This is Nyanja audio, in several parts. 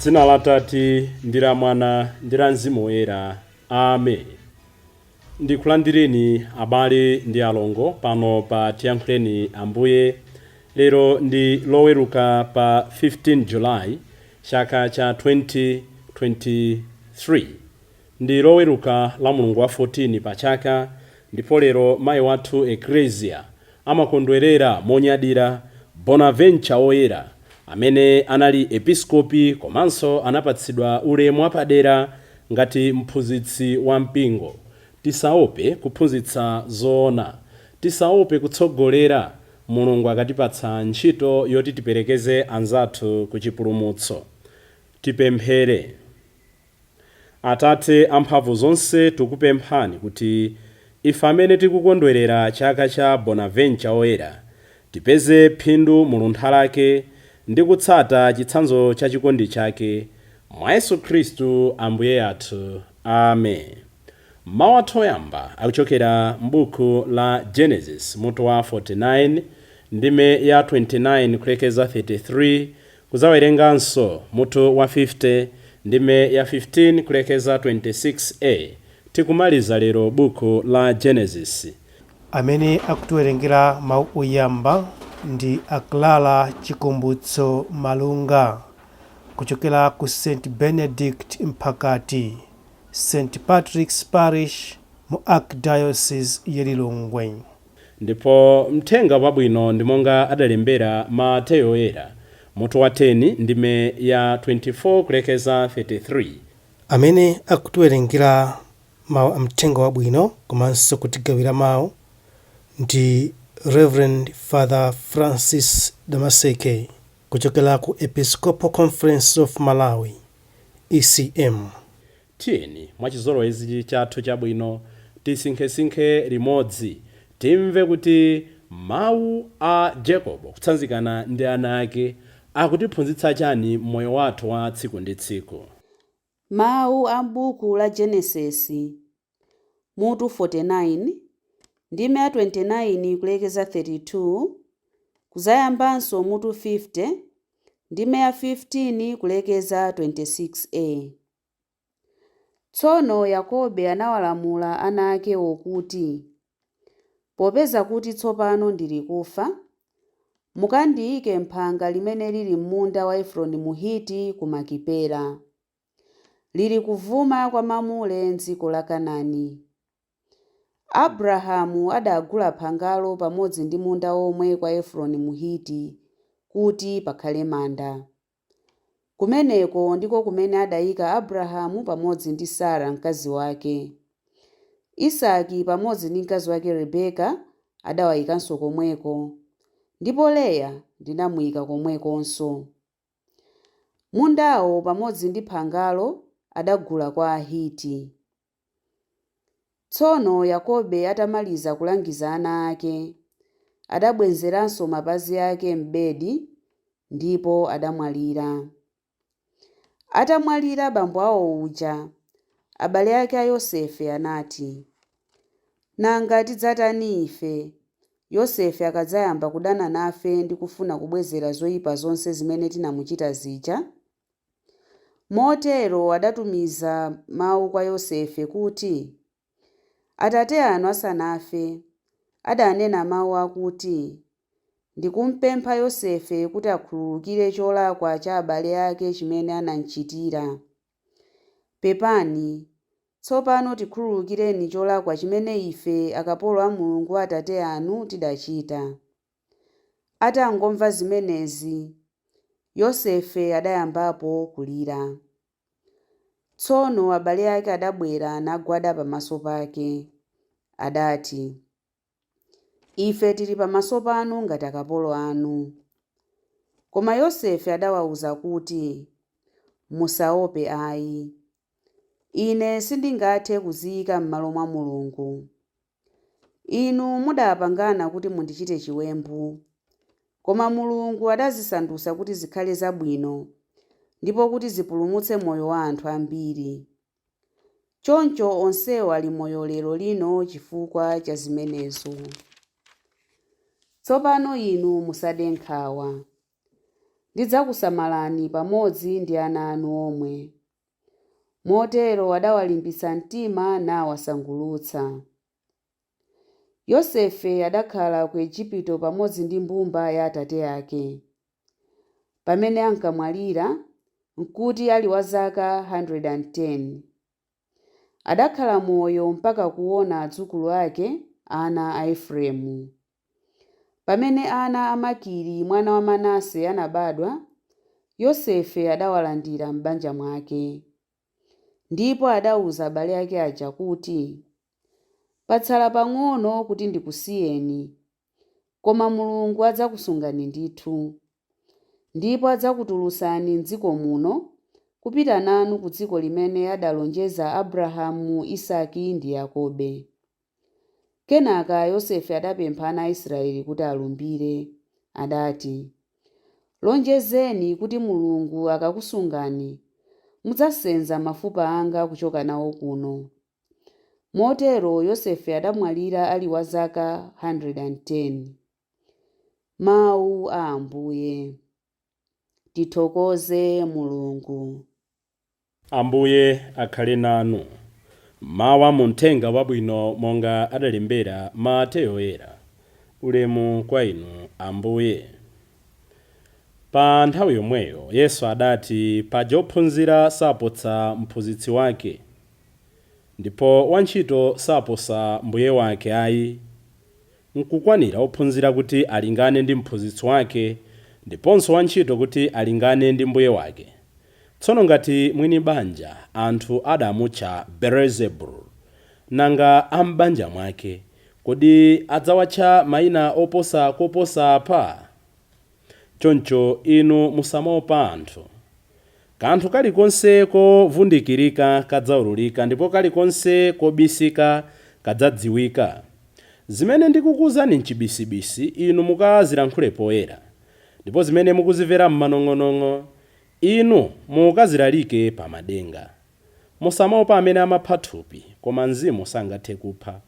Dzina la Tate ndi la Mwana ndi la Mzimu Woyera. Amen. Ndikulandireni abale ndi alongo pano pa Tiyankhuleni Ambuye. Lero ndi Loweruka pa 15 July chaka cha 2023. Ndi Loweruka la mulungu wa 14 pa chaka ndipo lero mayi wathu Eklesia amakondwerera monyadira Bonaventure Woyera amene anali episkopi komanso anapatsidwa ulemu wapadera ngati mphunzitsi wa mpingo. Tisaope kuphunzitsa zoona. Tisaope kutsogolera Mulungu akatipatsa ntchito yoti tiperekeze anzathu ku chipulumutso. Tipemphere. Atate amphamvu zonse, tikupemphani kuti ife amene tikukondwerera chaka cha Bonaventure Woyera tipeze phindu mu luntha lake ndi kutsata chitsanzo cha chikondi chake, mwa Yesu Khristu Ambuye athu. Amen. Mawu athu oyamba akuchokera m'buku la Genesis mutu wa 49 ndime ya 29 kulekeza 33, kudzawerenganso mutu wa 50 ndime ya 15 kulekeza 26a. Tikumaliza lero buku la Genesis. Amene akutiwerengera mawu oyamba ndi a Clara Chikumbutso Malunga kuchokera ku St Benedict Mphakati, St Patrick's Parish mu Archdiocese ya Lilongwe. Ndipo Mthenga Wabwino ndi monga adalembera Mateyo Woyera, mutu wa 10 ndime ya 24 kulekeza 33. Amene akutiwerengera mawu a Mthenga Wabwino komanso kutigawira mawu ndi Rev. Father Francis Damaseke kuchokera ku Episcopal Conference of Malawi, ECM. Tiyeni mwachizolowezi chathu chabwino tisinkhesinkhe limodzi, timve kuti mawu a Jacob kutsanzikana ndi ana ake akutiphunzitsa chani m'moyo wathu wa tsiku ndi tsiku. Mawu a m'buku la Genesesi, mutu 49, ndime ya 29 kulekeza 32, kudzayambanso mutu 50, ndime ya 15 kulekeza 26a. Tsono Yakobe anawalamula ana akewo kuti, Popeza kuti tsopano ndili kufa, mukandiike m'phanga limene lili m'munda wa Efroni Muhiti ku Makipela. Lili kuvuma kwa Mamure m'dziko la Kanani. Abrahamu adagula phangalo pamodzi ndi munda womwe kwa Efroni Muhiti, kuti pakhale manda. Kumeneko ndiko kumene adaika Abrahamu pamodzi ndi Sara mkazi wake. Isaki pamodzi ndi mkazi wake Rebeka adawaikanso komweko, ndipo Leya ndinamuika komwekonso. Mundawo pamodzi ndi phangalo adagula kwa Ahiti. Tsono Yakobe atamaliza kulangiza ana ake, adabwezeranso mapazi ake m'bedi ndipo adamwalira. Atamwalira bambo ao uja, abale ake a Yosefe anati, Nanga tidzatani ife, Yosefe akadzayamba kudana nafe ndi kufuna kubwezera zoipa zonse zimene tinamuchita zija? Motero adatumiza mau kwa Yosefe kuti, Atate anu asanafe, adanena mau akuti, Ndikumpempha Yosefe kuti akhululukire cholakwa cha abale ake chimene anamchitira. Pepani, tsopano tikhululukireni cholakwa chimene ife, akapolo a Mulungu wa atate anu, tidachita. Atangomva zimenezi, Yosefe adayambapo kulira. Tsono abale ake adabwera nagwada pamaso pake. Adati, Ife tili pamaso panu ngati akapolo anu. Koma Yosefe adawauza kuti, Musaope ai. Ine sindingathe kudziika m'malo mwa Mulungu. Inu mudaapangana kuti mundichite chiwembu, koma Mulungu adazisandutsa kuti zikhale zabwino, ndipo kuti zipulumutse moyo wa anthu ambiri. Choncho onsewo ali moyo lero lino chifukwa cha zimenezo. Tsopano inu musade nkhawa. Ndidzakusamalani pamodzi ndi ana anu omwe. Motero adawalimbitsa mtima nawasangulutsa. Yosefe adakhala ku Igupto pamodzi ndi mbumba ya atate ake. Pamene ankamwalira, n'kuti ali wa zaka 110. Adakhala moyo mpaka kuona adzukulu ake, ana a Efereimu. Pamene ana a Makiri mwana wa Manase anabadwa, Yosefe adawalandira m'banja mwake. Ndipo adawuza abale ake aja kuti, "Patsala pang'ono kuti ndikusiyeni, koma Mulungu adzakusungani ndithu. Ndipo adzakutulutsani m'dziko muno kupita nanu ku dziko limene adalonjeza Abrahamu, Isake ndi Yakobe." Kenaka Yosefe adapempha ana a Israeli kuti alumbire. Adati, "Lonjezeni kuti Mulungu akakusungani, mudzasenza mafupa anga kuchoka nawo kuno." Motero Yosefe adamwalira ali wa zaka 110. Mawu a Ambuye. Tithokoze Mulungu. Ambuye akhale nanu. Mawu mu Mthenga Wabwino monga adalembera Mateyo Oyera. Ulemu kwa inu, Ambuye. Pa nthawi yomweyo Yesu adati, "Paja ophunzira saposa mphunzitsi wake, ndipo wantchito saposa mbuye wake ayi. Nkukwanira ophunzira kuti alingane ndi mphunzitsi wake, ndiponso wantchito kuti alingane ndi mbuye wake. Tsono ngati mwini banja anthu adamutcha Belezebulu, nanga am'banja mwake kodi adzawatcha mayina oposa koposa apa? Choncho inu musamaopa anthu. Kanthu kalikonse kovundikirika kadzaululika, ndipo kalikonse kobisika kadzadziwika. Zimene ndikukuwuzani mchibisibisi, inu mukazilankhule poyera, ndipo zimene mukuzimvera m'manong'onong'o, inu mukazilalike pamadenga. Musamaopa amene amapha thupi, koma mzimu sangathe kupha.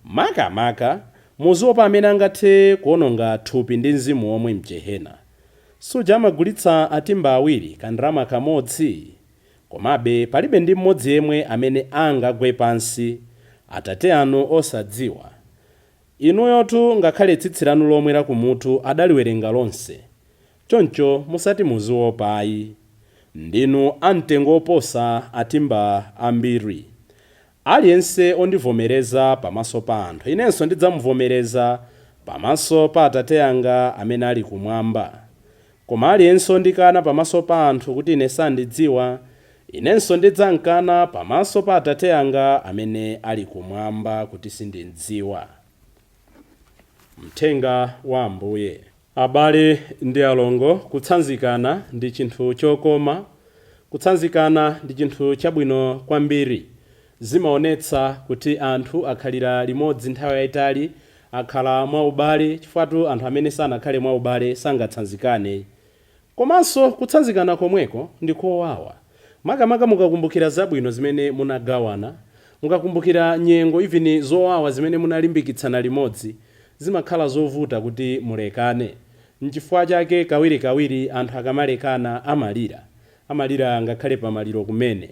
Makamaka muziopa amene angathe kuononga thupi ndi mzimu omwe mjehena. Suja amagulitsa atimba awiri kandalama kamodzi? Komabe palibe ndi mmodzi yemwe amene angagwe pansi Atate anu osadziwa. Inuyotu ngakhale tsitsi lanu lomwe lakumutu adaliwerenga lonse. Choncho musati muziopa ayi. Ndinu amtengo oposa atimba ambiri. Aliyense ondivomereza pamaso pa anthu, inenso ndidzamuvomereza pamaso pa Atate anga amene ali kumwamba. Koma aliyense ondikana pamaso pa anthu kuti ine sandidziwa, inenso ndidzamkana pamaso pa Atate anga amene ali kumwamba kuti sindimdziwa." Mthenga wa Ambuye. Abale ndi alongo, kutsanzikana ndi chinthu chokoma, kutsanzikana ndi chinthu chabwino kwambiri. Zimaonetsa kuti anthu akhalira limodzi nthawi yayitali, akhala mwaubale, chifukwa anthu amene sanakhale mwaubale sangatsanzikane. Komanso kutsanzikana komweko ndi kowawa, makamaka mukakumbukira zabwino zimene munagawana, mukakumbukira nyengo, even zowawa zimene munalimbikitsana limodzi, zimakhala zovuta kuti mulekane. Nchifukwa chake kawirikawiri anthu akamalekana amalira, amalira ngakhale pamaliro kumene.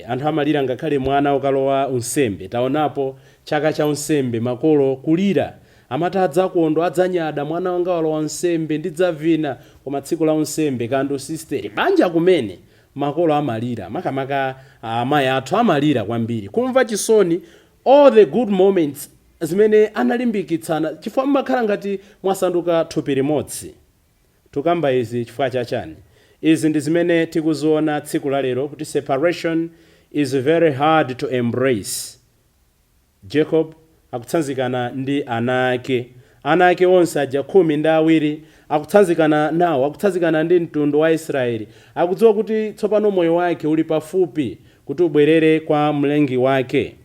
Anthu amalira ngakhale mwana ukalowa unsembe. Taonapo chaka cha unsembe makolo kulira, amati adzakondwa, adzanyada, "Mwana wanga walowa unsembe, ndidzavina." Koma tsiku la unsembe kandi usisteri, banja kumene, makolo amalira, makamaka amayi athu amalira kwambiri, kumva chisoni all the good moments zimene analimbikitsana, chifukwa mmakhala ngati mwasanduka thupi limodzi. Tukamba izi chifukwa chachani? Izi ndi zimene tikuziona tsiku la lero, kuti separation is very hard to embrace. Jacob akutsanzikana ndi ana ake, ana ake onse aja 12 akutsanzikana nawo, akutsanzikana ndi mtundu wa Israeli. Akudziwa kuti tsopano moyo wake uli pafupi kuti ubwerere kwa mlengi wake.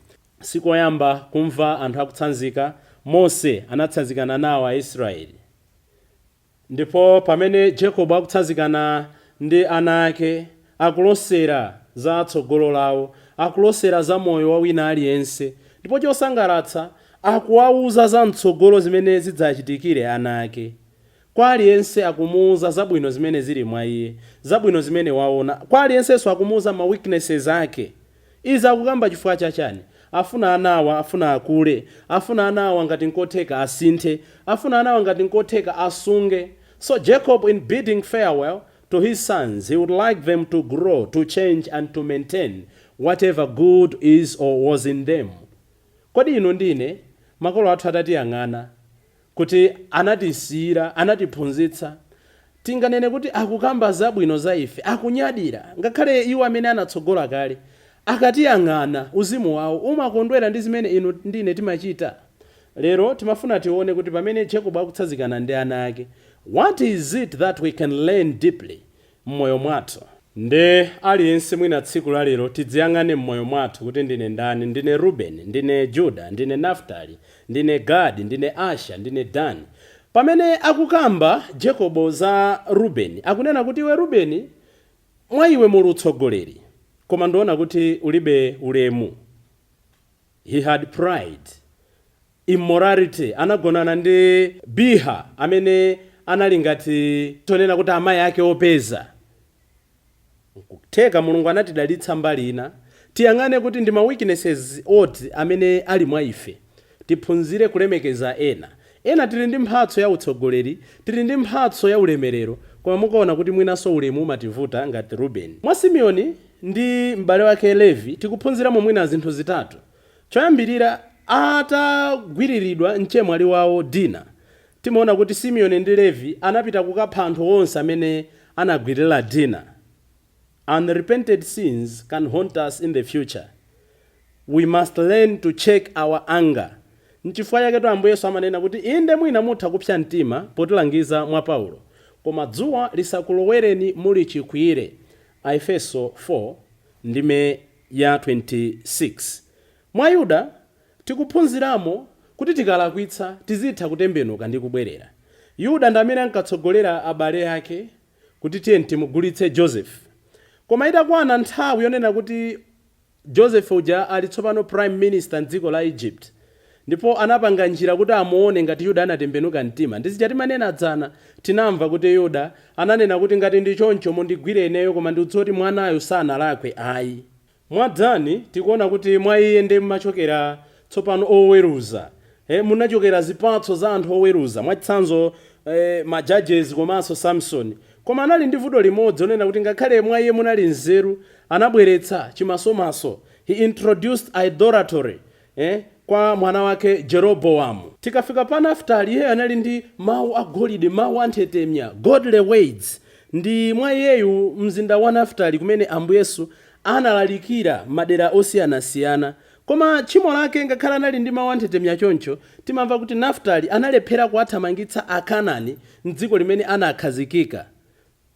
Sikoyamba kumva anthu akutsanzika. Mose anatsanzikana nawo Aisraeli. Ndipo pamene Jacob akutsanzikana ndi ana ake, akulosera za tsogolo lawo, akulosera za moyo wa wina aliyense, ndipo chosangalatsa, akuwawuza za mtsogolo zimene zidzachitikire ana ake. Kwa aliyense akumuuza zabwino zimene zili mwa iye, zabwino zimene waona. Kwa aliyensenso akumuuza ma weaknesses ake. Izi akukamba chifukwa chachani? Afuna anawa, afuna akule, afuna anawa ngati nkotheka asinthe, afuna anawa ngati nkotheka asunge. So Jacob, in bidding farewell to his sons, he would like them to grow, to change and to maintain whatever good is or was in them. Kodi inu ndine, makolo athu atatiyang'ana kuti anatisiyira, anatiphunzitsa, tinganene kuti akukamba zabwino za ife, akunyadira? Ngakhale iwo amene anatsogola kale akatiyang'ana, uzimu wawo umakondwera ndi zimene inu ndine timachita? Lero timafuna tione kuti pamene Jacob akutsanzikana ndi ana ake, what is it that we can learn deeply m'moyo mwathu? Nde aliyense mwina tsiku la lero tidziyang'ane m'moyo mwathu kuti ndine ndani? Ndine Ruben, ndine Juda, ndine Naftali, ndine Gadi, ndine Asha, ndine Dani? Pamene akukamba Jacobo za Rubeni, akunena kuti, "Iwe Rubeni, mwa iwe muli utsogoleri, koma ndiona kuti ulibe ulemu." He had pride, immorality. Anagonana ndi Biha amene anali ngati tonena kuti amayi ake opeza. Nkutheka Mulungu anatidalitsa mbali ina. Tiyang'ane kuti ndi ma weaknesses oti amene ali mwa ife. Tiphunzire kulemekeza ena. Ena tili ndi mphatso ya utsogoleri, tili ndi mphatso ya ulemerero, koma mukaona kuti mwinanso ulemu umativuta ngati Ruben. Mwa Simeoni ndi m'bale wake Levi tikuphunziramo mwina zinthu zitatu. Choyambirira, atagwiriridwa mchemwali wawo Dina, timaona kuti Simeoni ndi Levi anapita kukapha anthu onse amene anagwirira Dina. Unrepented sins can haunt us in the future. We must learn to check our anger. Nchifukwa chake to Ambuye Yesu amanena kuti, "Inde, mwina mutha kupsa mtima," potilangiza mwa Paulo, "koma dzuwa lisakulowereni muli chikwiyire," Aefeso 4 ndime ya 26. Mwa Yuda tikuphunziramo kuti tikalakwitsa tizitha kutembenuka ndi kubwerera. Yuda ndi amene ankatsogolera abale ake kuti tiye timugulitse Joseph. Koma itakwana nthawi yonena kuti Joseph uja ali tsopano prime minister mdziko la Egypt, ndipo anapanga njira kuti amuone ngati Yuda anatembenuka mtima, ndizija timanena dzana, tinamva kuti Yuda ananena kuti, "Ngati ndi choncho, mundigwire ineyo, koma ndiudziwa kuti mwanayo sanalakwe ayi." Mwa Dani tikuona kuti mwa iye ndi machokera tsopano oweruza, munachokera zipatso za anthu oweruza, mwachitsanzo ma judges komanso Samson. Koma anali ndi vuto limodzi onena kuti ngakhale mwa iye munali nzeru, anabweretsa chimasomaso. He introduced idolatry kwa mwana wake Jeroboamu. Tikafika pa Naftali, iye anali ndi mawu agolide, mawu anthetemya, godly words. Ndi mwa iyeyu, mzinda wa Naftali, kumene Ambuye Yesu analalikira madera osiyanasiyana. Koma tchimo lake, ngakhale anali ndi mawu anthetemya choncho, timamva kuti Naftali analephera kuwathamangitsa Akanaani mdziko limene anakhazikika.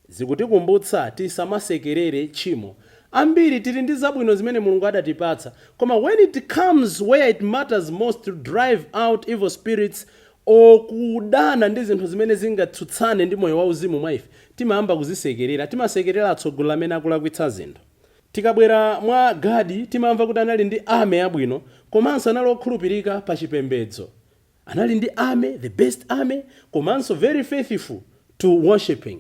Zikutikumbutsa tisamasekerere tchimo. Ambiri tili ndi zabwino zimene Mulungu adatipatsa, koma when it comes where it matters most to drive out evil spirits or kudana ndi zinthu zimene zingatsutsane ndi moyo wauzimu mwa ife, timayamba kuzisekerera. Timasekerera atsogoleri amene akulakwitsa zinthu. Tikabwera mwa Gadi, timamva kuti anali ndi army yabwino, komanso anali okhulupirika pa chipembedzo. Anali ndi army, the best army, komanso very faithful to worshiping.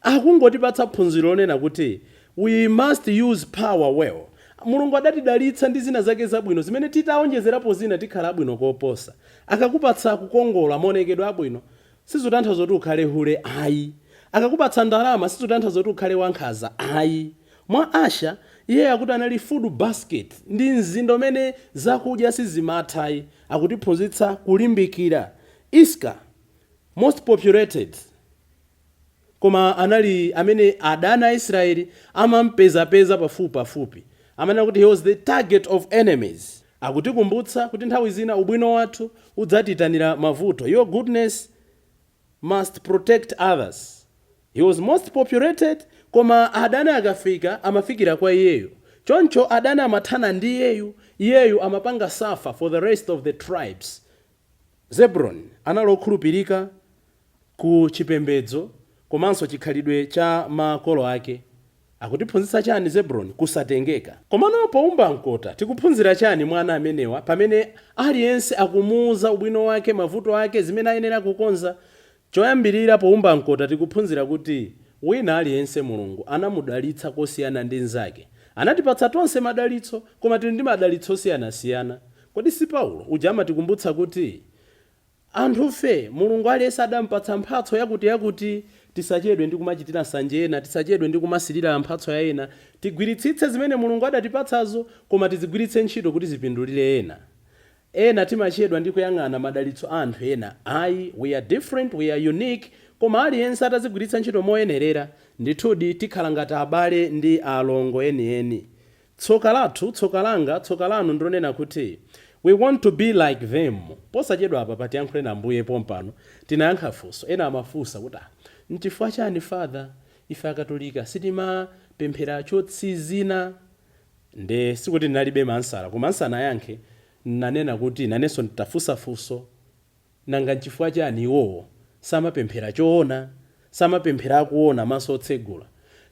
Akungotipatsa phunziro lonena kuti we must use power well. Mulungu adatidalitsa ndi zina zake zabwino zimene titawonjezerapo zina tikhala abwino koposa. Akakupatsa kukongola, maonekedwe abwino, sizotanthauza kuti ukhale hule ayi. Akakupatsa ndalama, sizotanthauza kuti ukhale wankhanza ayi. Mwa Asha, iye akuti anali food basket, ndi mzinda umene zakudya sizimathayi. Akutiphunzitsa kulimbikira. Isaka, most populated, koma anali amene adani a Israeli amampezapeza pafupipafupi. Amanena kuti he was the target of enemies. Akutikumbutsa kuti nthawi zina ubwino wathu udzatitanira mavuto. Your goodness must protect others. He was most populated, koma adani akafika amafikira kwa iyeyo. Choncho adani amathana ndi iyeyu, iyeyu amapanga suffer for the rest of the tribes. Zebuloni anali okhulupirika ku chipembedzo komanso chikhalidwe cha makolo ake. Akutiphunzitsa chani Zebuloni? Kusatengeka. Komano powumba mkota, tikuphunzira chani mwana amenewa pamene aliyense akumuuza ubwino wake, mavuto ake, zimene ayenera kukonza? Choyambirira, powumba mkota tikuphunzira kuti wina aliyense Mulungu anamudalitsa kosiyana ndi nzake. Anatipatsa tonse madalitso, koma tili ndi madalitso osiyanasiyana. Kodi si Paulo uja amatikumbutsa kuti anthufe Mulungu aliyense adampatsa mphatso yakuti yakuti? Tisachedwe ndi kumachitira nsanje ena, tisachedwe ndi kumasilira mphatso ya ena. Tigwiritsitse zimene Mulungu adatipatsazo, koma tizigwiritse ntchito kuti zipindulire ena. Ena timachedwa ndi kuyang'ana madalitso a anthu ena. Ayi, we are different, we are unique, koma aliyense atazigwiritsa ntchito moyenerera, ndithudi tikhala ngati abale ndi alongo enieni. Tsoka lathu, tsoka langa, tsoka lanu ndilonena kuti we want to be like them. Posachedwa apa patiyankhule na Ambuye pompano tinayankha funso. Ena amafunsa kuti, "Ah, nchifukwa chani, Father, ife Akatolika sitimapemphera chotsizina?" Nde sikuti ndinalibe ma answer, koma nsanayankhe nanena kuti nanenso nditafunsa funso: nanga nchifukwa chani iwowo samapemphera choona, samapemphera akuona, maso otsegula?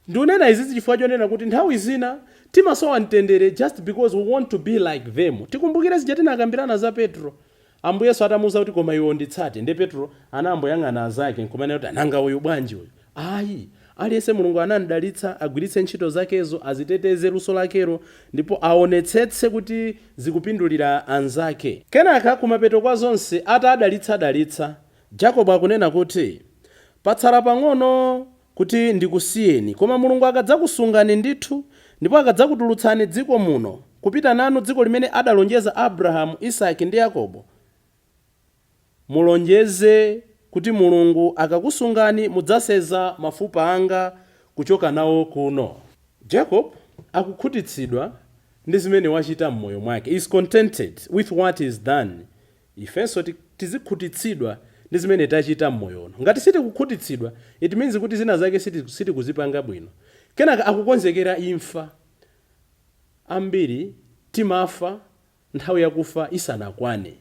Ndikunena izizi chifukwa chonena kuti nthawi zina timasowa mtendere just because we want to be like them. Tikumbukire zija tinakambirana za Petro. Ambuye Yesu atamuwuza kuti, "Koma iwe unditsate," ndi Petro anamboyang'ana azake nkumanena kuti, "Nanga uyu bwanji uyu?" Ayi, aliyense Mulungu anamdalitsa, agwiritse ntchito zakezo, aziteteze luso lakelo ndipo aonetsetse kuti zikupindulira anzake. Kenaka kumapeto kwa zonse, atadalitsadalitsa, Jacob akunena kuti, "Patsala pang'ono kuti ndikusiyeni, koma Mulungu akadzakusungani ndithu ndipo akadzakutulutsani dziko muno kupita nanu dziko limene adalonjeza Abrahamu, Isake ndi Yakobo, mulonjeze kuti Mulungu akakusungani mudzaseza mafupa anga kuchoka nawo kuno." Jacob akukhutitsidwa ndi zimene wachita m'moyo mwake, is contented with what is done. Ifenso tizikhutitsidwa ndi zimene tachita m'moyo uno. Ngati sitikukhutitsidwa, it means kuti zina zake sitikuzipanga bwino. Kenaka akukonzekera imfa. Ambiri timafa nthawi yakufa isanakwane.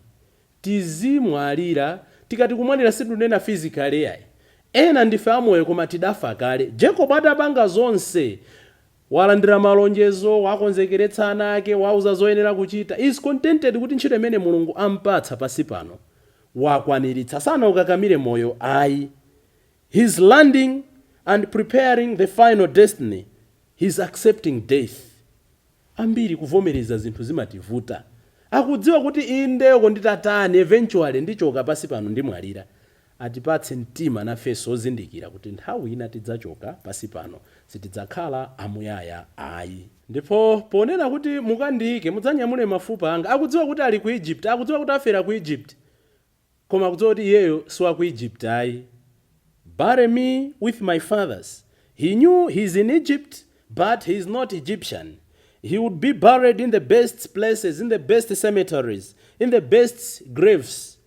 Tizimwalira. Tikati kumwalira, situnena physically, yayi. Ena ndife amoyo koma tidafa kale. Jacob atapanga zonse, walandira malonjezo, wakonzekeretsa ana ake, wauza zoyenera kuchita, is contented kuti ntchito imene Mulungu ampatsa pasi pano wakwaniritsa. Sanaukakamire moyo, ayi. He's landing and preparing the final destiny. He's accepting death. Ambiri kuvomereza zinthu zimativuta. Akudziwa kuti indeko nditatani, eventually ndichoka pasi pano, ndimwalira. Atipatse mtima nafenso ozindikira kuti nthawi ina tidzachoka pasi pano, sitidzakhala amuyaya, ayi. Ndipo ponena kuti, "Mukandiyike, mudzanyamule mafupa anga," akudziwa kuti ali ku Egypt, akudziwa kuti afera ku Egypt, koma akudziwa kuti iyeyo siwa ku Egypt, ayi. "Bury me with my fathers." He knew he's in Egypt, but he's not Egyptian. He would be buried in the best places, in the best cemeteries, in the best graves,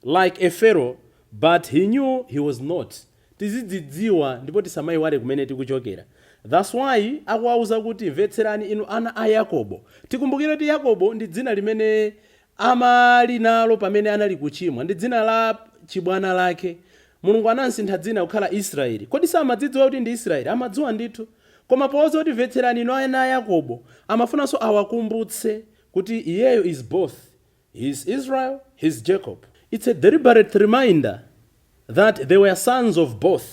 like a pharaoh, but he knew he was not. Tizidzidziwa ndipo tisamayiwale kumene tikuchokera. That's why akuwauza kuti, "Mvetserani inu ana a Yakobo." Tikumbukire kuti Yakobo ndi dzina limene amali nalo pamene anali kuchimwa, ndi dzina la chibwana lake. Mulungu anasintha dzina kukhala Israeli. Kodi samadzidziwa kuti ndi Israeli? Amadziwa ndithu. Koma powauza kuti, "Mvetserani inu ana a Yakobo," amafunanso awakumbutse kuti iyeyo is both. He is Israel, he is Jacob. It's a deliberate reminder that they were sons of both,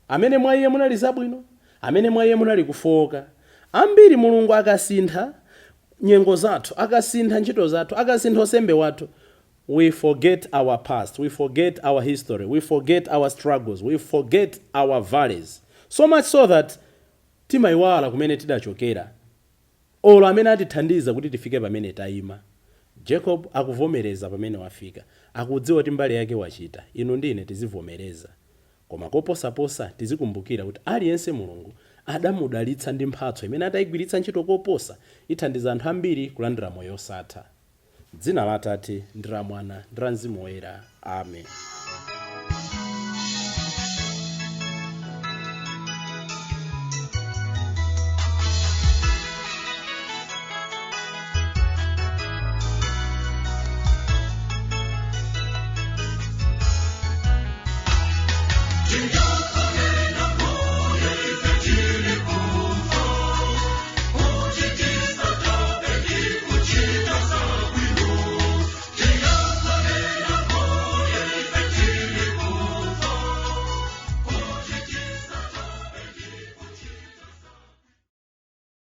amene mwa iye munali zabwino, amene mwa iye munali kufowoka. Ambiri Mulungu akasintha nyengo zathu, akasintha ntchito zathu, akasintha unsembe wathu, we forget our past, we forget our history, we forget our struggles, we forget our valleys, so much so that timayiwala kumene tidachokera, olo amene atithandiza kuti tifike pamene tayima. Jacob akuvomereza pamene wafika, akudziwa kuti mbali yake wachita. Inu ndine tizivomereza, koma koposaposa tizikumbukira kuti aliyense Mulungu adamudalitsa ndi mphatso imene atayigwiritsa ntchito koposa ithandiza anthu ambiri kulandira moyo osatha. Dzina la Atate ndi la Mwana ndi la Mzimu Woyera, amen.